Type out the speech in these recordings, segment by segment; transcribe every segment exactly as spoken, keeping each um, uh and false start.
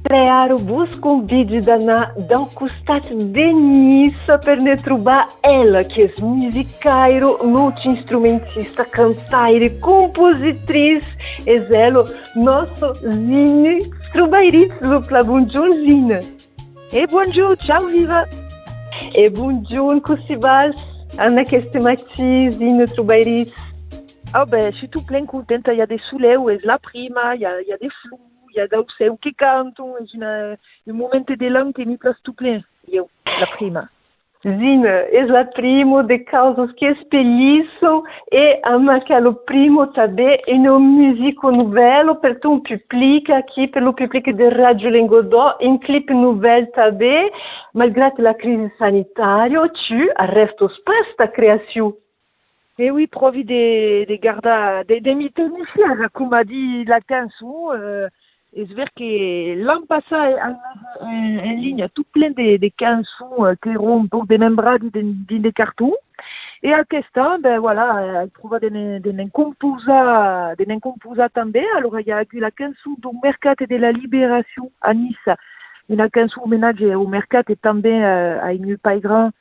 Tre, ara vos convidi d'anar dau costat de Niça per ne trobar ela, qu'es musicaira, multiinstrumentista, cantaira, compositritz, es ela, nòsta Zine Trobairits. Plan bonjorn, Zine. E bonjorn, ciao, viva! E bonjorn, cossí vas en aqueste matin, Zine Trobairits? Oh ben, soi tot plen contenta, i a de soleu, es la prima, i a, i a de flors, i a dau cèu que canton, es una, un moment de l'an que mi plas tot plen, ieu, la prima. Zine, es la prima de causas que espelhisson e amb aquela prima tanben una musica novèla per ton public aquí, per lo public de Ràdio Lengadòc, un clip novèl tanben, malgrat la crisi sanitària, tu arrèstas pas ta creacion. E oui, pròvi de, de gardar, de, de mi tenir fiera, coma ditz la cançon. Eh, es ver que l'an passat ai mes en, en linha tot plen de, de cançons, eh, qu'èron un pauc desmembradi dins, dins de carton. E aquest an, ben voilà, eh, ai provat de ne, de ne'n composar, de ne'n composar tanben. Alora, i a agut la cançon dau Mercat de la Liberacion a Niça, una cançon omenatge au mercat e tanben, eh, ai mieu paigrans,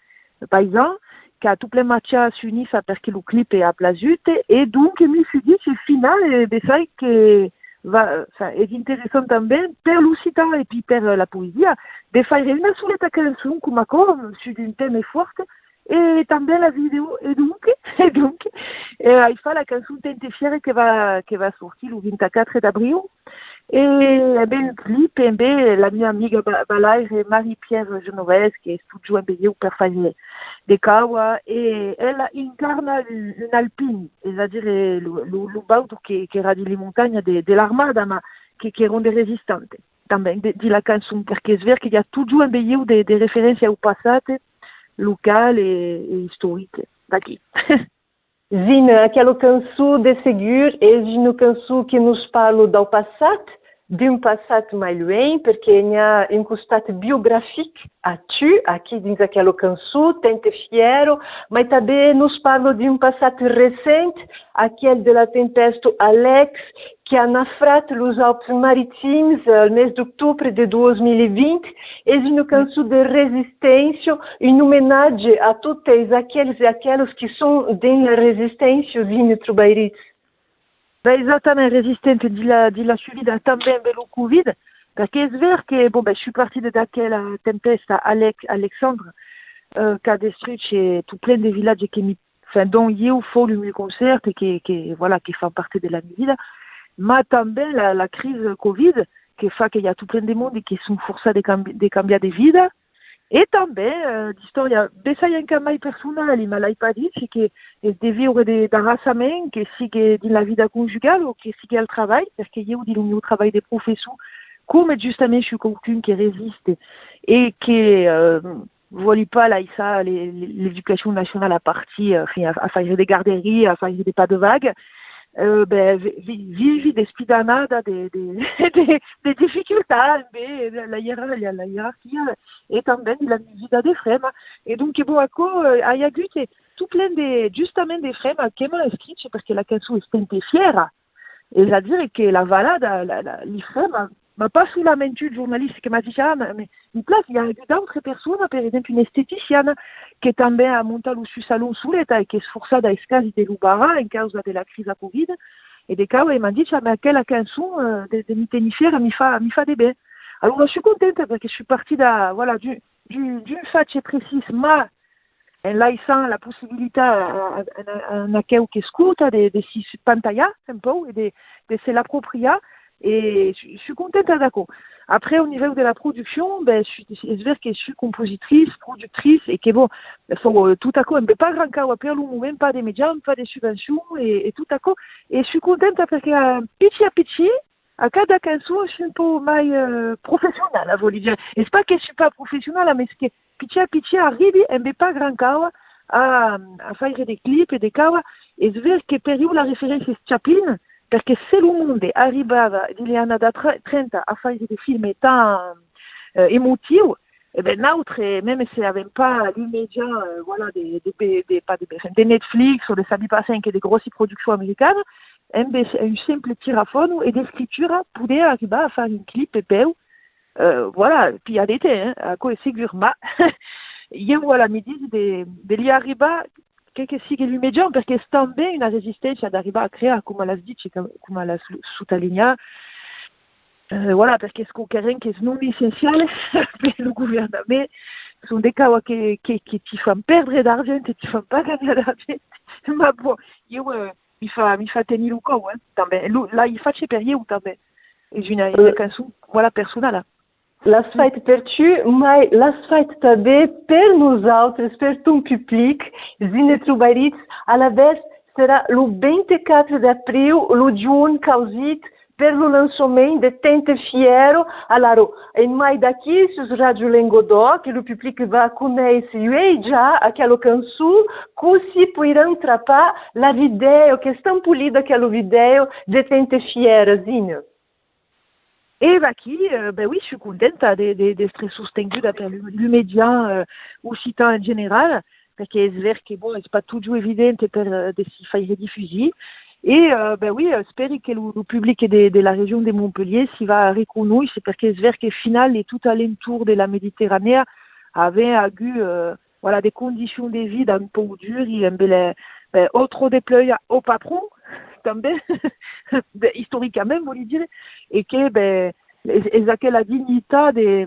paisans, qu'a tot plen marchat sus Niça perque lo clip a plasut, e donc mi soi dich, e finau, eh, bessai que va, enfin, es interessant tanben per l'occitan e pi per, eh, la poesia, de faire una soleta cançon coma aquò, sus d'un tèma fòrt, e tanben la vidèo, e donc, e donc, eh, ai fach la cançon Tente fiera que va, que va sortir lo vint-e-quatre d'abriu. E, e ben, un clip, e ben, la mia amiga ba-, balaire Marie-Pierre Genovese, qu'es totjorn embe ieu per faire de caua, e ela incarna un, un alpin, es a dire lo, lo, lo baudo que, qu'èra dins li montanhas de, de l'armada, ma que, qu'èron de resistants, tanben, de, dins la cançon, perque es ver que i a totjorn embe ieu de, de referéncias au passat local e, e istoric d'aquí. Zine, aquela cançon, de segur, es una cançon que nos parla dau passat, d'un passat mai luenh, perque n'i a un costat biografic a tu, aquí dins aquela cançon, Tente fiera, mai tanben nos parla d'un passat recent, aquel de la tempèsta Alex, qui a nafrat los Alps Maritims al mes d'octobre de dos mil vint. Es una cançon de resisténcia, un omenatge a totes aquels e aquelas qui son dins la resisténcia, Zine Trobairits. Ben, exactament, resistent dins la, dins la subida tanben embe lo Covid, perque es ver que, bon, ben, soi partida d'aquela tempèsta Alex, Alexandre, eh, qu'a destruch, eh, tot plen de vilatges que mi enfin, dont ieu fau lo mieu concèrt e que, que, voilà, que fan part de la mia vida, ma tanben la, la crisi Covid que fa que i a tot plen de monde que son forçats de cambi-, de cambiar de vida, e tanben, eh, d'istòria, bessai encara mai personali, ma l'ai pas dich, que es de viure de, d'arrassament, que sigue dins la vida conjugala o que sigue al trabalh, perque ieu dins lo mieu trabalh de professor, coma justament soi quauqu'un que resiste e que, eh, vòli pas laissar le-, le-, l'educacion nacionala partir, eh, enfin, a, a faire de garderia, a faire de pas de vague, eh, ben, vi-, vi-, vivi despí d'annadas de, de, de, de dificultats, embe la, la ierar-, la, la ierarquia, e tanben la vida de frema. E donc, bon, aquò, eh, ai agut, eh, tot plen de, justament de frema que m'an escrich, perque la cançon es Tente fiera, es a dire que la valada, la, la, li frema, ma pas solament un jornalista que m'a dich, ah, ma, me, mi plas, i a d'autras personas, per exemple, una esteticiana, que tanben a montat lo sus salon soleta e qu'es forçada, es quasi de lo barrar en causa de la crisa Covid, e de causa, e m'an dich, ah, ma aquela cançon, eh, de, de mi tenir fiera, mi fa, mi fa de ben. Alora, soi contenta, perque soi partida, voilà, d'un, d'un, d'un fach precís, ma en laissant la possibilitat a, a, a, a aqueu qu'escota de, de si pantalhar un pauc e de, de se l'apropriar, e soi, soi contenta d'aquò. Après, au nivèu de la produccion, ben, soi, es ver que soi compositritz, productritz, e que, bon, fau, eh, tot aquò, embe pas grand caua per lo moment, pas de mejans, pas de subvencion, e, e tot aquò, e soi contenta perque, eh, pichit a pichit, a cada cançon soi un pauc mai, eh, professionala, vòli dire. Es pas que soi pas professionala, mes que pichit a pichit arribi, embe pas grand caua, a, a faire de clip e de caua. Es ver que per ieu la referéncia es Chaplin, perque se lo monde arribava dins li annadas tre-, trenta a faire de filmes tan, eh, emotius, e ben, nautres, meme se avèm pas li mejans, eh, voilà, de, de, de, de, pas de, de Netflix o de sabi pas cen, que de gròssi produccions americanas, embe un simple tirafòno e d'escritura, poder arribar a far un clip e peu, Euh, voilà, pilha de temps, hein, aquò es segur, mas ieu, voilà, me disi de, de li arribar, quel que sigue lo mejan, perque es tanben una resisténcia d'arribar a crear, coma l'as dit, coma l'as sotalinhat. Euh, voilà, perque es quauquaren qu'es non essencial per lo governament, son de cauas que, que, que ti fan perdre d'argent e ti fan pas ganhar d'argent. Mas bon, ieu, euh, mi fa, mi fa tenir lo còu, hein, tanben. Lo, l'ai fache per ieu, tanben. Es una, una cançon, voilà, personala. L'as fait per tu, mai l'as fait tanben per nosautres, per ton public, Zine Trobaritz. Alavetz, serà lo vint-e-quatre d'abriu, lo jorn causit per lo lançament de Tente Fièra. Alara, en mai d'aquí, sus Ràdio Lengadòc, que lo public va conéisser uèi ja aquela cançon, cossí poiràn trapar la vidèo, qu'es tan polida aquela vidèo de Tente Fièra, Zine? E vaquí, euh, ben oui, soi contenta de, de, d'èstre sostenguda per lo, lo mejan, euh, occitan en general, perque es ver que, bon, es pas totjorn evident per, euh, de si faire difusir. E, euh, ben oui, espèri que lo, lo public de, de la region de Montpelhièr si va reconoisser, perque es ver que final e tot a l'entorn de la Mediterranèa avèm agut, euh, voilà, de condicions de vida un pauc duri, emb le, ben, o tròp de pluèja o pas pro, tanben, ben, istoricament, vòli dire, e que, ben, es, es aquela dignitat de...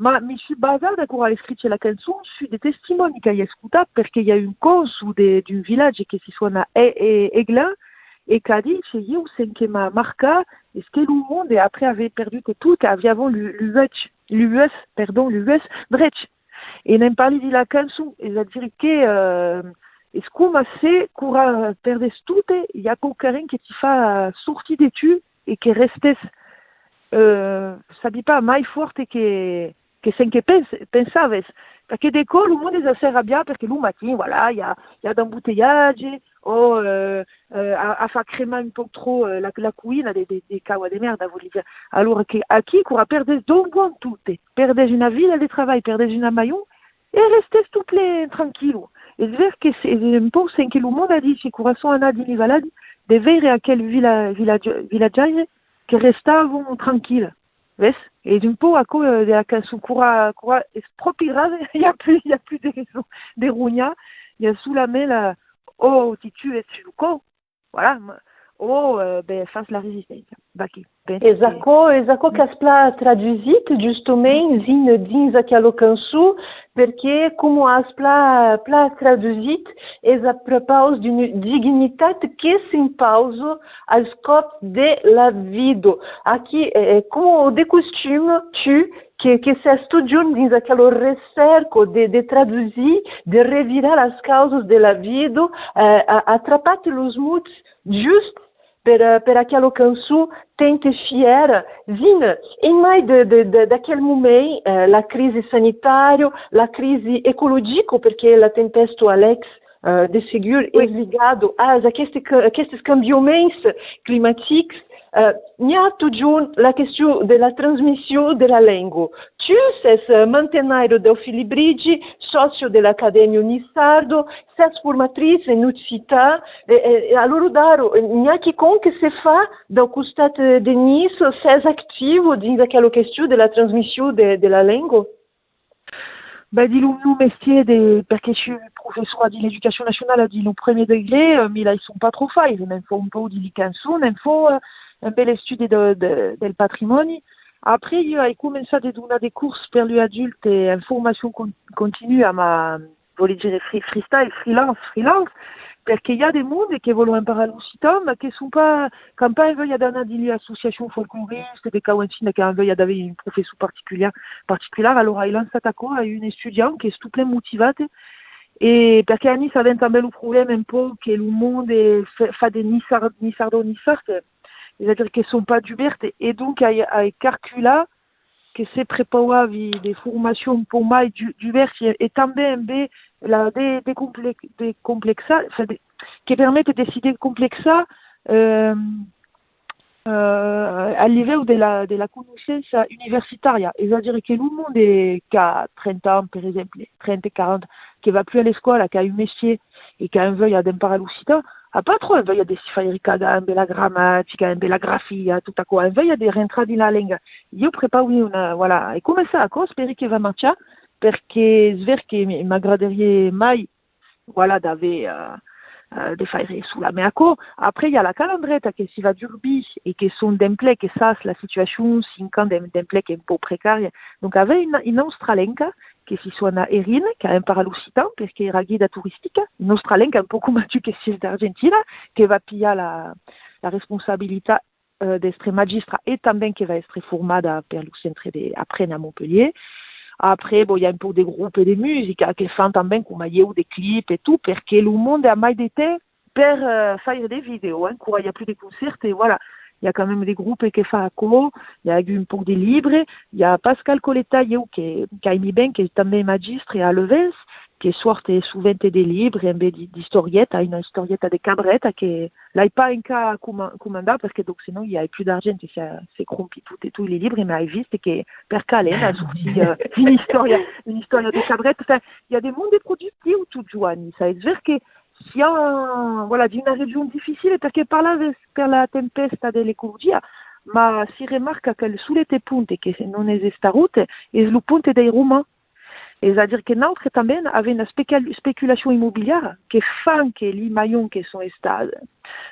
Mas me soi basada, quora ai escrich la cançon, sus de testimònis qu'ai escotat, perque i a un cònsol de, d'un vilatge que si sona E-, E-, Aiglun, e qu'a dich, e ieu, cen que m'a marcat, es que lo monde, après aver perdut tot, aviavan lo, lo uèch, lo uèch, perdon, lo uèch drech. E ne'n parli dins la cançon, es a dire que, euh, es coma se, quora pèrdes tot, i a quauquaren que ti fa sortir de tu e que rèstes, euh, sabi pas, mai fòrt que, que cen que pens-, pensaves. Perque de còps, lo monde es a se rabiar, perque lo matin, voilà, i a, i a d'embotelhatge, o, euh, euh, a, a far cremar un pauc tròp, euh, la, la coïna de, de, de cauas de mèrda, vòli dire. Alora que aquí, quora pèrdes d'un bòn tot, pèrdes una vida de trabalh, pèrdes una maion, e rèstes tot plen tranquillo. Es ver que es, es un pauc cen que lo monde a dich, quora son anats dins li valadi, de veire aquel vila-, vilatge-, vilatjaire que restavan tranquilles. Ves? Es un pauc aquò, euh, de la cançon, quora, quora es pròpi grave, i a plus, i a plus de rason de ronhar, i a solament la, o ti tues sus lo còu, voilà, ma-, o, euh, ben, fas la resisténcia. Vaquí, pensi. Es aquò, es aquò qu'as plan tradusit, justament, dins, dins aquela cançon, perque, coma as plan, plan tradusit, es a prepaus d'una dignitat que s'impausa als còps de la vida. Aquí, eh, eh, coma de costum, tu, que, que sès totjorn dins aquela recèrca de, de tradusir, de revirar las causas de la vida, eh, a, a trapat los mots justes per, eh, per aquela cançon Tente Fièra. Zine, en mai de, de, de, d'aquel moment, eh, la crisi sanitària, la crisi ecologica, perque la tempèsta Alex, eh, de segur, oui, es ligada a aquestes ca-, aquestes cambiaments climatics. Eh, n'i a totjorn la question de la transmission de la lenga. Tu sès, eh, mantenaire dau Felibritge, sòcia de l'Acadèmia Niçarda, sès formatrice en occitan, e, e, e a l'ora d'ara, n'i a quicòm que se fa dau costat, eh, de Niça, sès activa dins aquela question de la transmission de, de la lenga? Ben, dins lo mieu mestièr de, perque soi professora dins l'educacion nacionala dins lo premier degré, eh, mi laisson pas tròp faire, ne'n fau un pauc dins li cançons, ne'n fau, eh, un bèl estudi de, de, del patrimòni. Après, ieu ai començat de donar de cors per lu adultes en formacion con-, continua, ma, vòli dire free-, freestyle, freelance, freelance, perque i a de monde que vòlon emparar l'occitan, ma que son pas, qu'an pas enveja d'anar dins li associacion folclorista, de cauentina, qu'an enveja d'aver un professor particular, particular. Alora ai lançat aquò a un estudiant qu'es tot plen motivat, e perque a Niça avèm tanben lo problèma un pauc que lo monde fa, fa de niçard-, niçardon-niçard, es a dire que son pas dubèrts, e donc ai, ai calculat que se prepausavi de formacion un pauc mai du-, dubèrts e, e tanben, ben, la de-, decomple-, decomplexar, enfin, de-, que permete de si decomplexar, euh, euh, al nivèu de la, de la conoissença universitària. Es a dire que lo monde qu'a trenta ans, per exemple, trenta, quaranta, que va plus a l'escòla, qu'a un mestièr e qu'a enveja d'emparar l'occitan, a pas tròp enveja de se faire cagar embe la gramatica, embe la grafia, tot aquò, a enveja de rentrar dins la lenga. Ieu prepauri una, voilà, e començar aquò, esperi que va marchar, perque es ver que mi- m'agradariá mai, voilà, d'aver, eh, eh, de faire solament aquò. Après, i a la Calandreta que s'i va durbir e que son d'emplec, que sas la situacion cinc ans d'em- d'emplec un pauc precària. Donc, aver una, una australenca que si sona Erin, qu'a emparat l'occitan, perque èra guida toristica, una australenca un pauc coma tu que siás d'Argentina, que va pilhar la, la responsabilitat, eh, d'èstre magistra e tanben que va èstre formada per lo centre de Aprene a Montpelhièr. Après, bon, i a un pauc de grope de musica que fan tanben coma ieu de clip e tot, perque lo monde a mai de temps per, eh, faire de vidèo, hein, quora i a plus de concèrts, e voilà, i a quand même de grope que fa aquò, i a un pauc de libre, i a Pascal Coletta, ieu que, qu'aimi ben, que tanben magistre a Levens, que sòrt sovent de libre, embe di- d'istorieta, una istorieta de cabreta que l'ai pas encara coma- comandat, perque donc senon i a plus d'argent e se, se crompi tot e tot li libre, mas ai vist que per Calenda a sortit, eh, una istòria, una istòria de cabreta, enfin, i a de monde productiu totjorn a Niça, es ver que siam, voilà, dins una region dificila, perque parlaves per la tempèsta de l'ecologia, mas si remarca que lo solet ponte que non es estarrut es lo ponte dei Romans. Es a dire que nautres tanben avèm una speca- especulacion immobiliara que fan que li maions que son estats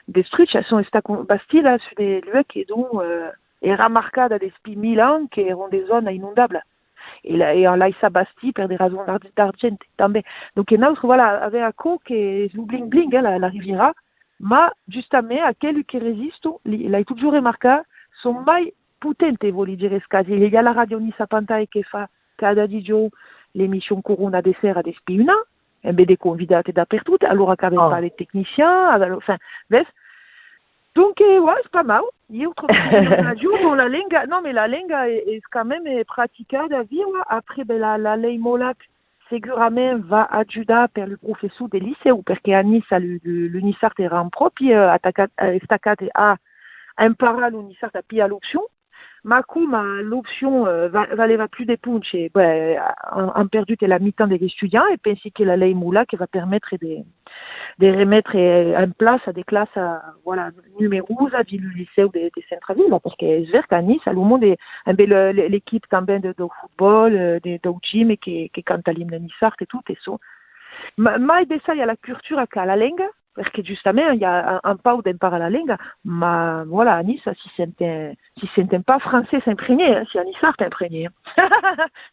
destruchas son estats con- bastidas sus de luec que donc, eh, èra marcada despí mil ans que èran de zònas inondablas. E la- e an laissat bastir per de rasons d'ar- d'argent tanben. Donc, e nautres, voilà, avèm aquò que es lo bling-bling, eh, la, la rivièra, mas justament aquelu que resiston, li- l'ai totjorn remarcat, son mai potentes, vòli dire, es quasi. E i a la ràdio Niça Pantai que fa cada dijòus l'emission Corona de Sera despí un an, embe de convidats dapertot, alora qu'avèm pas de tecnician, alora, enfin, ves? Donc, eh, ouais, es pas mau. Ieu tròbi que es una region dont la lenga, non, mas la lenga es, es quand même, eh, practicada, viva. Après, ben, la, la lei Molac, segurament va ajudar per lu professors de licèu, perque a Niça, lu, lu, lu niçard èra en pròpi, eh, atacat, eh, estacat a, a emparar lu niçard, a pilhar l'opcion. Mas coma l'opcion, eh, va, valeva plus de ponches, ben, an, an perdut la mitan de l'estudiant, e pensi que la lei Molac va permetre de, de remetre, eh, en plaça de classa, voilà, numerosas dins lu licèu de, de centra-vila, perque es ver qu'a Niça, lo monde, embe le- le- l'equip tanben de, dau fotbòl, eh, de, dau gym, que, que canta l'imne niçard e tot, e son. Ma- mai de ça, i a la cultura qu'a la lenga, perque justament, i a un, un pauc d'emparar la lenga, mas, voilà, a Niça, si senten, si senten pas francés en primièr, eh, siá niçard en primièr.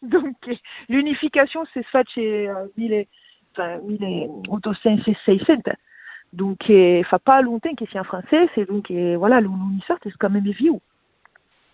Donc, eh, l'unificacion s'es facha, eh, mil, enfin, mil oito cents e seissanta. Donc, eh, fa pas longtemps que siam francés, e donc, eh, voilà, lo, lo niçard es quand même viu.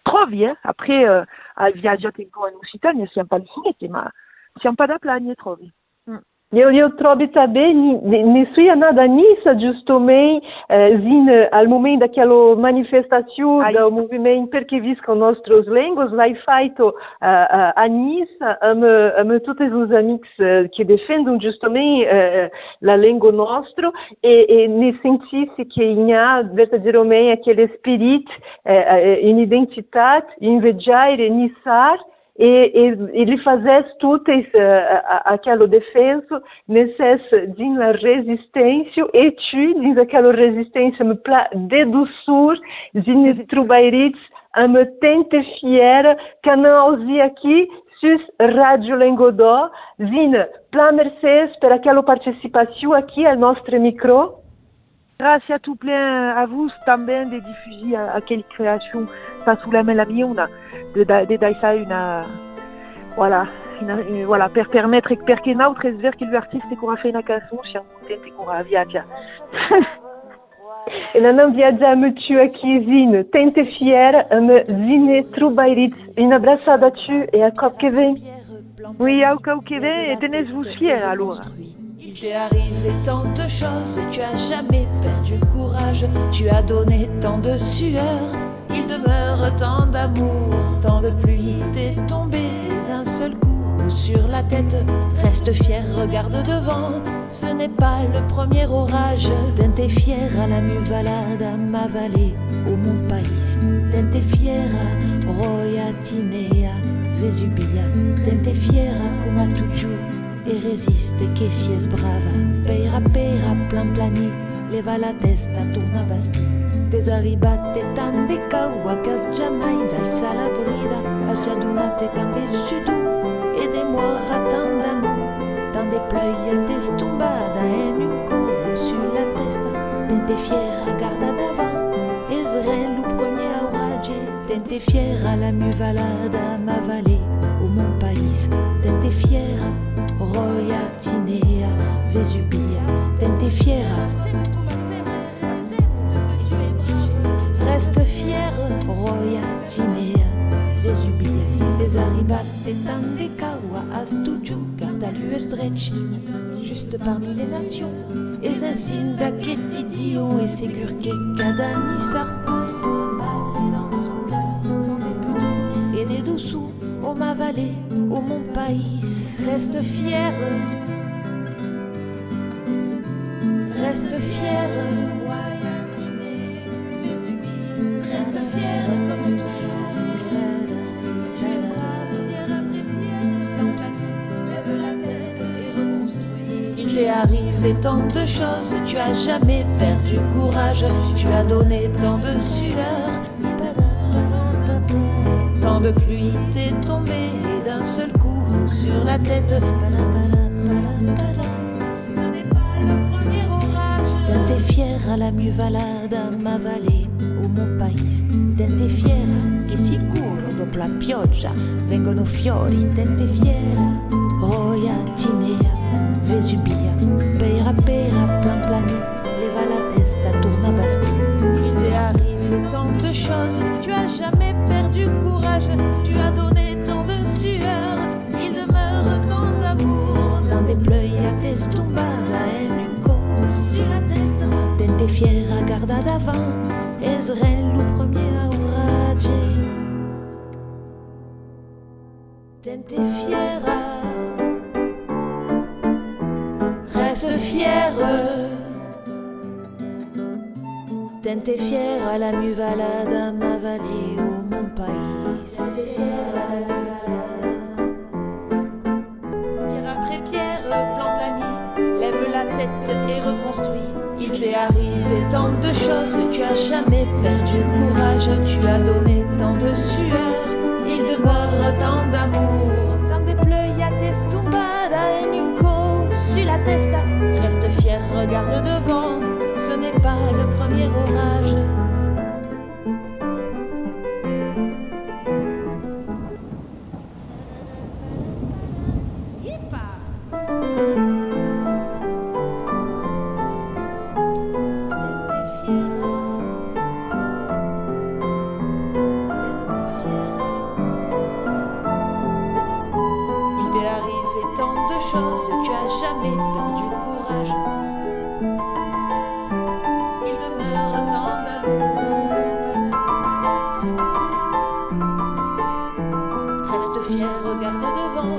Tròbi, eh? Après, eh, ai viatjat un pauc en Occitània, siam pas lo solet, mas siam pas dab l'Agne, tròbi. Mm. Ieu, ieu tròbi tanben, ni- ne- ne soi anada a Niça, justament, eh, dins, eh, al moment d'aquela manifestacion dau moviment Perqué viscan nòstras lengas, l'ai faita, eh, eh, a Niça, amb, eh, amb totes los amics, eh, que defendon justament, eh, la lenga nòstra, e, e ne sentisse que i a vertadièrament aquel esperit, eh, eh, una identitat, un vejaire niçard, e, e, e li fasètz totes, eh, a- a- aquela defensa, ne sètz dins la resisténcia, e tu, dins aquela resisténcia, amb plan de doçor, dins ne trobairitz amb Tente Fièra, qu'anam ausir aquí sus Ràdio Lengadòc. Zina, plan mercés per aquela participacion aquí al nòstre micro. Gràcia tot plen a vos tanben de difusir a- aqueli creacion, pas solament la miuna, de, da- de daissar una, voilà, una, eh, voilà, per permetre, perque nautres es ver que lu artistes quora fèm una cançon siam contents quora viatja. E l'anam viatjar amb tu aquí, Zine, Tente Fièra amb Zine Trobairitz. Una abraçada a tu e a còp que ven. Oui, au còp que ven, e tenètz-vos fièrs, alora. Il t'est arrivé tant de choses, tu as jamais perdu courage, tu as donné tant de sueur, il demeure tant d'amour, tant de pluie t'est tombée d'un seul coup sur la tête. Reste fier, regarde devant, ce n'est pas le premier orage. Tente Fièra, la muvalada, ma vallée, o mon país. Tente Fièra, Ròia, Tinea, Vesubia. Tente Fièra, coma totjorn, e resiste, que siás brava. Pèira, pèira, plan planet, lèva la tèsta, torna bastir. T'es arribat e tant de caua qu'as jamai daissat la brida, as ja donat e tant de sudor e de mòrt a tant d'amor. Tant de plueia t'es tombada en un còp sus la tèsta. Tente fièra, garda davant, es ren lo premier auratge. Tente fièra, la mia valada, ma vallée, o mon país. Tente fièra, ròia Tinèa, Vesubia. Tente fièra, reste fièra, ròia Tinèa, Vesubia. T'es arribat e tant de caua, as totjorn gardat l'uèlh estrech, juste parmi les nations. Es un signe d'aqueth idioma, e segur que cada niçard e de doçor, o ma vallée, o mon país. Reste fière, reste fière. Reste fière comme toujours. Tu es brave, pierre après pierre, plan plané, lève la tête et reconstruis. Il t'est arrivé tant de choses, tu as jamais perdu courage, tu as donné tant de sueur, tant de pluie t'est tombée d'un seul coup sur la tête. Ce n'est pas le premier orage. Tente fièra, la mia valada, ma vallée, o mon país. Tente fièra, que sicuro dòp la piòja vengan los fiòri. Tente fièra, ròia Tinèa, Vesubia. Pèira pèira, plan plané, lèva la tèsta, torna bastir. Il t'est arrivé tant de choses, tu as jamais perdu courage, tu as donné tant de sueur. Il demeure tant d'amour. Tant de plueia t'es tombada en un còp sus la tèsta. Tente fièra, garda davant, es ren lo premier auratge. Tente fièra, reste fière. Tente fièra, la mia valada, ma vallée, o mon país. Pierre après pierre, plan plané, lève la tête et reconstruis. Il t'est arrivé tant de choses, tu as jamais perdu courage, tu as donné tant de sueur, il demeure tant d'amour. Tant de plueia t'es tombada en un còp sus la tèsta. Reste fière, regarde devant, ce n'est pas le premier orage. Il t'est arrivé tant de choses, tu as jamais perdu courage. Il demeure tant d'amour. Reste fière, regarde devant,